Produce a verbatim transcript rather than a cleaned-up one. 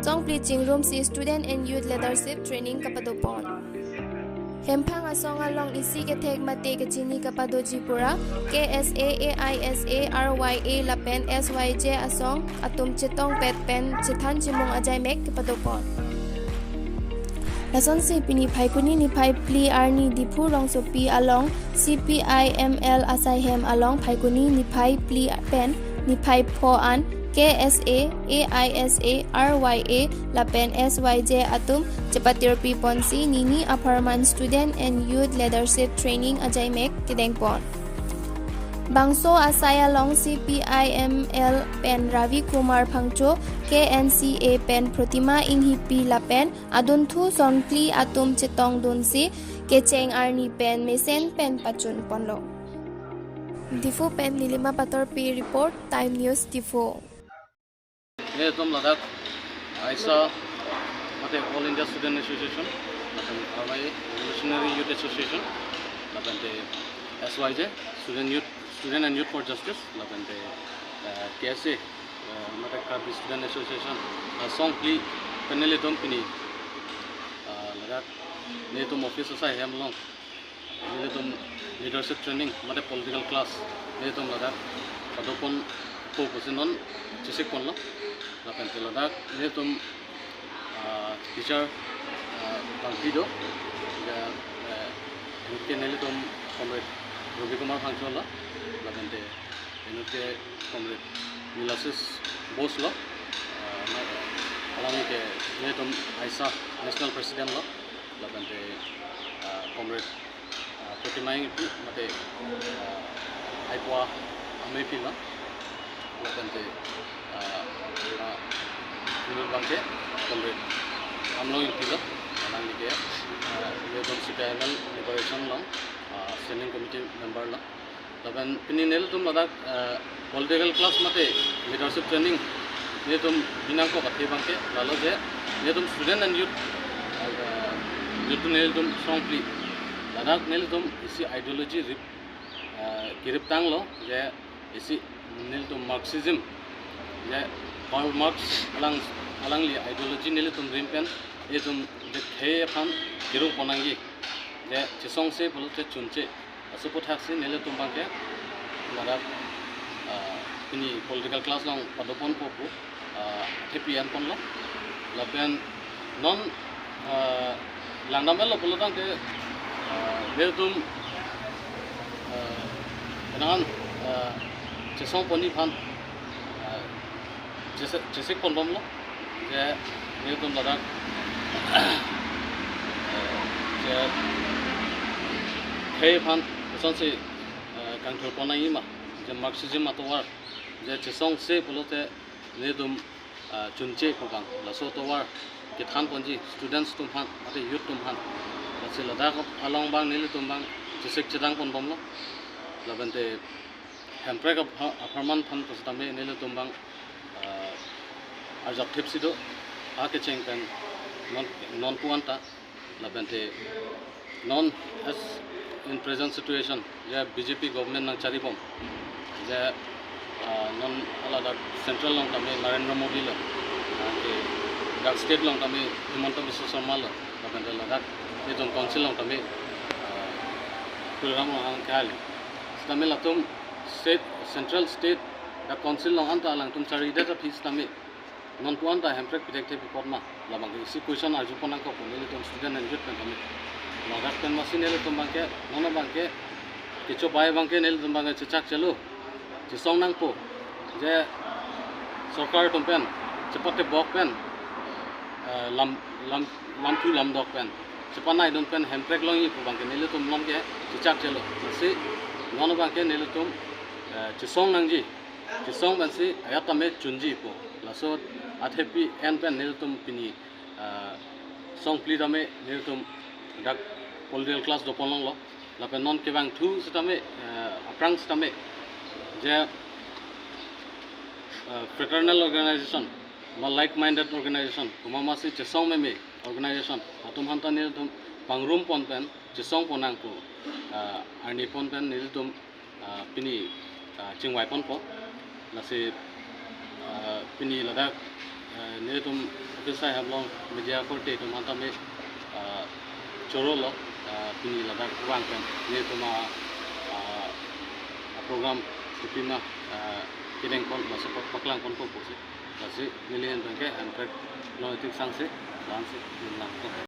songphli chingrumsi Student and Youth Leadership Training kapadopon. Hemphang asong along isi kethek mate kechini kapadoji pura K S A, A I S A, R Y A lapen S Y J asong atum chetongpet pen chethan chimung ajaimek kapadopon. Lasonsi pini Phaikuni niphai phli arni Diphu rongsopi along C P I M L asaihem along Phaikuni niphai phli pen niphai pho an K S A, A I S A, R Y A lapen S Y J atum chepatirpi ponsi nini apharman Student and Youth Leadership Training ajaimek kedengpon. Bangso asai along C P I M L pen Ravi Kumar Phangcho, K N C A pen Protima Inghipi lapen adunthu songphli atum chetongdunsi kecheng arni pen mesen pen pachunponlo. Diphu pen Nilima Patorpi report, Time News Diphu. Netum ladak AISA mate All India Student Association, lapen R Y A Revolutionary Youth Association, lapen te S Y J, Student Youth, Student and Youth for Justice, lapen te, eh, K S A, eh, mate Karbi Student Association, eh, songphli pen nelitum pini, eh, ladak netum office asaihem along nelitum leadership training mate political class nelitum ladak padoponpo pusi non chesikponlo. Lapen te ladak nelitum, ah, teacher, ah, bangpi do. Ya, eh, inut ke nelitum Comrade Ravi Kumar Phangcho lo. Lapen te inut ke Comrade Nilasis Bose lo. Ah, na, alangli ke nelitum AISA National President lo. Lapen te, ah, Comrade, ah, Protima Inghipi mate, ah, Aipua Ameiphi lo. Lapen te, ah, ah, inut abangke Comrade Amlong Ingti lo. Alangli ke, ah, nelitum C P I M L Liberation along, ah, Standing Committee member lo. Lapen pini nelitum ladak, eh, political class mate leadership training nelitum binangkok athe abangke lalo je nelitum student and youth, eh, youth nelitum songphli ladak nelitum isi ideology rip, eh, kiriptanglo je isi nelitum Marxism je Karl Marx alang, alangli ideology nelitum rim pen nelitum je khei aphan kirungpon nangji je chesongse pulote chunche. Laso aphuthaksi nelitum abangke ladak, ah, pini political class along padoponpo pu, ah, athepi enponlo. Lapen non, ah, langdamlo pulotangte, ah, nelitum, ah, penang an, ah, chesongponji aphan, ah, chesik, chesikponbomlo. Je nelitum ladak, je khei aphan kosonsi, eh, kangthurpon nangji ma, je Marxism atovar je chesongse pulote nelitum, eh, chunche pu abang laso atovar kethanponji students atum aphan mate youth atum aphan. Lasi ladak along abang nelitum abang chesik chedangponbomlo. Lapen te Hemprek apha-, apharman aphan pusitame nelitum abang, ah, arjap thipsi do, akecheng pen non, non pu-an ta, lapen te non as in present situation, je B J P government nangcharibom, je, ah, non aladak central along tame Narendra Modi lo, ah, ke dak state along tame Himanta Biswa Sarma lo, lapen te ladak nelitum council along tame, ah, Tuliram Ronghang kehai lo. Sitame latum state, central state, dak council along anta alangtum charidet aphi sitame non pu-an ta Hemprek pithekthe pi apot ma, labang isi question arjupon nangkok pu nelitum student and youth pen tame. Ladak pen masi nelitum abangke, non abangke, kecho bai abangke nelitum abangke chechakchelo, chesong nangpo, je sorkar atum pen chepatebok pen, eh, lam, lam, lamthu lamdok pen chepanai dun pen Hemprek longji pu abangke nelitum along ke chechakchelo. Lasi non abangke nelitum, eh, chesong nangji, chesong pensi ajat tame chunji pu. Laso athepi en pen nelitum pini, eh, songphli tame nelitum dak political class doponlonglo. Lapen non kevangthu sitame, eh, aphrang sitame je, eh, fraternal organization ma like-minded organization, komat masi chesong meme organization atum aphan ta nelitum pangrumpon pen, chesongpon nangpo, ah, arnipon pen nelitum, ah, pini, ah, chingvaiponpo. Lasi, ah, pini ladak Eh, nelitum Office Time Haflong media korte atum aphan tame, ah, choro lo, ah, pini ladak vang pen nelitum a, ah, a program kopima, ah, kedeng pon, laso pa-, paklang ponpo pusi. Lasi neli ahin pen ke Andrek Longtik Sangse, la-ansi nangkok.